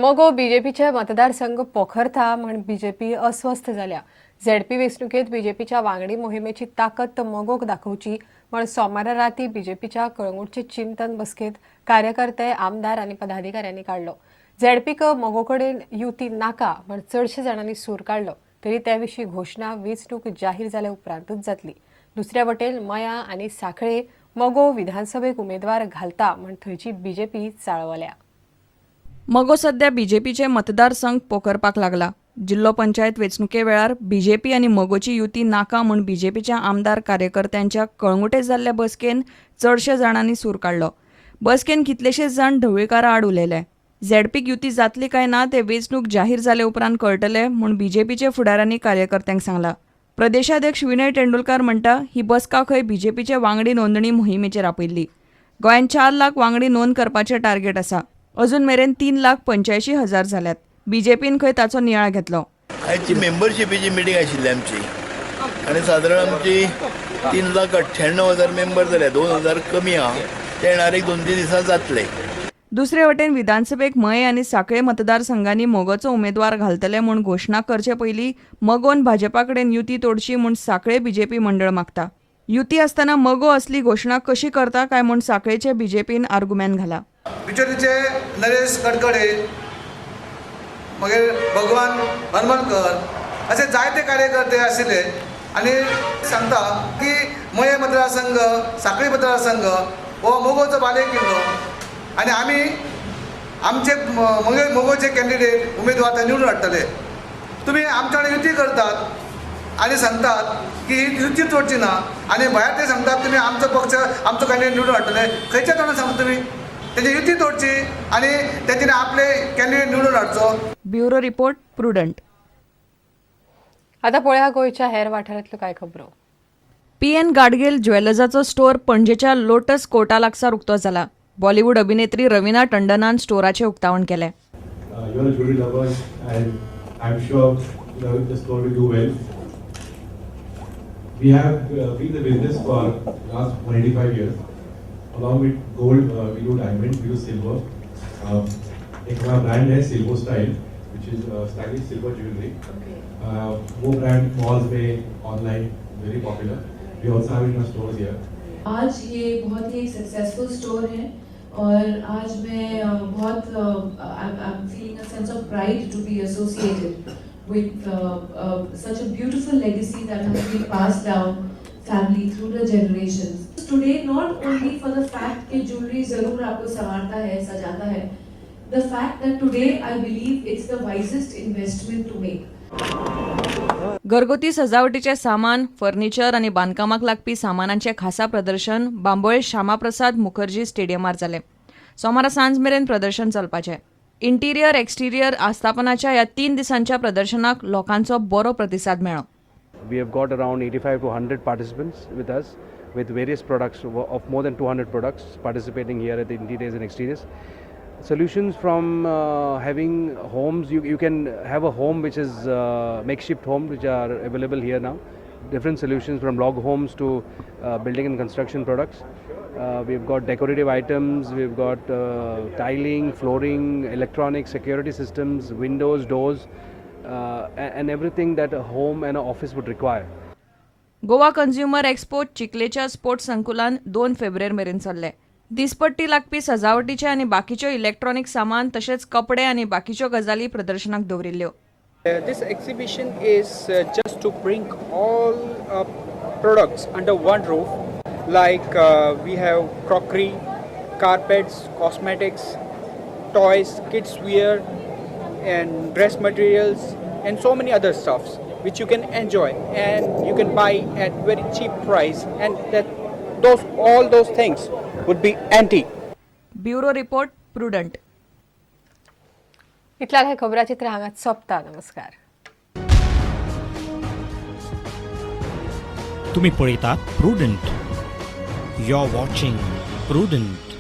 मगो बीजेपीचे मतदारसंघ पोखरता म्हण बीजेपी अस्वस्थ जाल्या. झेडपी वेंचणुकेत बीजेपीच्या वांगडी मोहिमेची ताकद मगोक दाखोवची म्हण सोमारा राती बीजेपीच्या कळंगूटचे चिंतन बसकेत कार्यकर्ते, आमदार आनी पदाधिकाऱ्यांनी काडलो. झेडपीक मगो कडेन युती नाका म्हण चडशे जाणांनी सूर काडलो तरी ते विशीं घोशणा वेंचणूक जाहीर जाल्या उपरांतच जातली. दुसऱ्या वटेन मया आनी सांखळे मगो विधानसभेक उमेदवार घालता म्हण थंयची बीजेपी चाळवल्या. मगो सध्या बीजेपीचे मतदारसंघ पोखरपाक लागला. जिल्लो पंचायत वेंचणुके वेळार बीजेपी आनी मगोची युती नाका म्हूण बीजेपीच्या आमदार कार्यकर्त्यांच्या कळंगुटे जाल्ल्या बसकेन चडशे जाणांनी सूर काडलो. बसकेन कितलेशेच जाण ढवळीकारा आड उलयले. झेडपीक युती जातली काय ना ते वेंचणूक जाहीर जाले उपरांत कळटले म्हूण बीजेपीचे फुडाऱ्यांनी कार्यकर्त्यांक सांगला. प्रदेशाध्यक्ष विनय तेंडुलकार म्हणटा, ही बसका खंय बीजेपीचे वांगडी नोंदणी मोहिमेचेर आपयल्ली. गोंयांत 4 लाख वांगडी नोंद करपाचें टार्गेट आसा. अजून मेरेन 3,85,000 जाल्यात. बीजेपीन खंय ताचो नियाळ घेतलो. आयची मेंबरशिपीची मिटींग आशिल्ली आमची आनी सादारण आमची 3,98,000 मेंबर जाल्या. 2,000 कमी आहा. ते येणार एक 2-3 दिसां जातले. दुसरे वटेन विधानसभेक मये आनी सांखळे मतदारसंघांनी मगोचो उमेदवार घालतले म्हूण घोशणा करचे पयलीं मगोन भाजपा कडेन युती तोडची म्हूण सांखळे बीजेपी मंडळ मागता. युती आसतना मगो असली घोशणा कशी करता काय म्हूण सांखळेचे बीजेपीन आर्गुमेंत घाला. बिचोलीचे नरेश कडकडे, मागीर भगवान हनुमनकर असे जायते कार्यकर्ते आशिल्ले आनी सांगता की मये मतदारसंघ, सांखळी मतदारसंघ हो मगोचो बाले किल्लो आनी आमी आमचे मगे मगोचे कॅन्डिडेट उमेदवार ते निवडून हाडटले. तुमी आमच्या वांगडा युती करतात आनी सांगतात की ही युती तोडची ना आनी भायर ते सांगतात तुमी आमचो पक्ष, आमचो कॅन्डिडेट निवडून हाडटले. खंयच्या तोंडान सांगता तुमी? तेजी युती तोडची आनी तेंच्यांनी आपले कॅन्डिडेट निवडून हाडचो. Bureau report, prudent. आता पळया गोंयच्या हेर वाठारांतल्यो कांय खबरो. पी एन गाडगीळ ज्वेलर्साचो स्टोर पणजेच्या लोटस कोर्टा लागसार उक्तो जाला. बॉलिवूड अभिनेत्री रवीना टंडनान स्टोराचें उक्तावण केलें. You're a jewelry lover, and I'm sure the store will do well. We have been in the business for last 185 years. Along with gold, we do diamond, we do silver. एक हमारा brand है silver style, which is stylish silver jewelry. वो brand malls में, online very popular. We also have in our stores here. आज ये बहुत ही successful store है और आज मैं बहुत I am feeling a sense of pride to be associated with such a beautiful legacy that has been passed down family through the generations. Today, not only for the fact कि jewellery ज़रूर आपको संवारता है, सजाता है, the fact that today I believe it's the wisest investment to make. घरगुती सजावटीचे सामान, furniture आनी बांदकामाक लागपी सामानांचें खासा प्रदर्शन बांबोळे श्यामाप्रसाद मुखर्जी स्टेडियमार जालें. सोमारा सांज मेरेन प्रदर्शन चलपाचें. इंटिरियर, एक्सटिरियर आस्थापनाच्या ह्या 3 दिसांच्या प्रदर्शनाक लोकांचो बरो प्रतिसाद मेळ्ळो. We have got around 85 to 100 participants with us with various products of more than 200 products participating here at the interiors and exteriors. Solutions from having homes, you can have a home which is makeshift home, which are available here now. Different solutions from log homes to building and construction products. We've got decorative items, we've got tiling, flooring, electronic security systems, windows, doors, and everything that a home and an office would require. Goa consumer expo चिखलेच्या sports संकुलान 2 फेब्रुवारी मेरेन चल्ले. दिसपट्टी लागपी सजावटीचे आनी बाकीच्यो electronic सामान तशेंच कपडे आनी बाकीच्यो गजाली प्रदर्शनाक दवरिल्ल्यो. This exhibition is just to bring all products under one roof. Like we have crockery, carpets, cosmetics, toys, kids wear, and dress materials, and so many other stuffs which you can enjoy and you can buy at very cheap price. And that those all those things would be antique. Bureau report, prudent. इतल्यान हें खबराचित्र हांगाच सोंपता. नमस्कार. तुम्ही पळयतात prudent. You are watching Prudent.